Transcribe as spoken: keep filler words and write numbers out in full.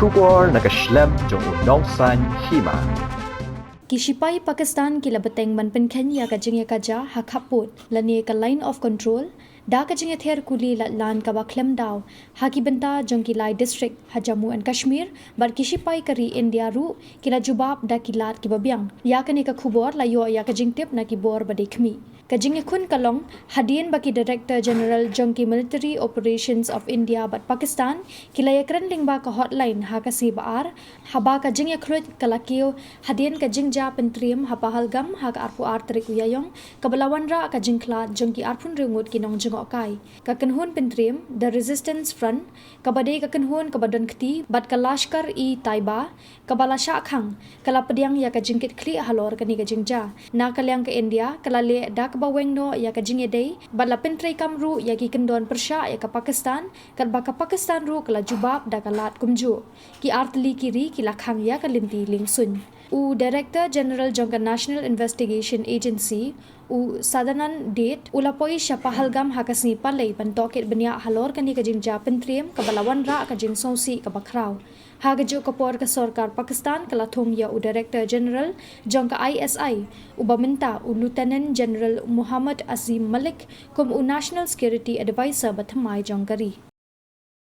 Khubor na ka shlem jong u Nongsaiñ Hima. Ki shipai Pakistan ki la bteng ban pynkheiñ ïa ka jingïakajia ha khappud lane ka Line of Control da ka jingïather kuli lad lan kaba khlem daw ha ki bynta jong ki lai district ha Jammu and Kashmir, bad ki shipai ka ri India ruh ki la jubab da ki lad kiba biang. Ïa kane ka khubor la ïoh ïa ka jingtip na ki bor ba dei khmih. Ka jingïakhun ka long hadien ba ki Director General jong ki Military Operations of India bad Pakistan ki la ïakren lyngba ka hotline ha ka sngi ba ar, haba ka jingïakhluit ka la kiew hadien ka jingjia pyntriem ha Pahalgam ha ka arphew ar tarik u Ïaïong, kaba la wanrah ka jingkhlad jong ki arphew hynriew ngut ki nongjngohkai. Ka kynhun pyntriem The Resistance Front, kaba dei ka kynhun kaba don kti bad ka Lashkar-e-Taiba kaba la shah khang, ka la pdiang ïa ka jingkitkhlieh halor kane ka jingjia. Na ka liang ka India ka la leh da kaba weng noh ïa ka jingïadei bad la pyntreikam ruh ïa ki kyndon pyrshah ïa ka Pakistan, katba ka Pakistan ruh ka la jubab da ka lad kumjuh. Ki artylli ki ri ki la khang ïa ka lynti liengsuiñ. U Director General jong ka National Investigation Agency, u Sadanand Date, u la poi sha Pahalgam ha ka sngi Palei ban tohkit bniah halor kane ka jingjia pyntriem kaba la wanrah ka jingsngewsih kaba khraw. Ha kajuh ka por ka sorkar Pakistan ka la thung ïa u Director General jong ka I S I, uba mynta u Lieutenant General Muhammad Asim Malik, kum u National Security Advisor bathymmai jong ka ri.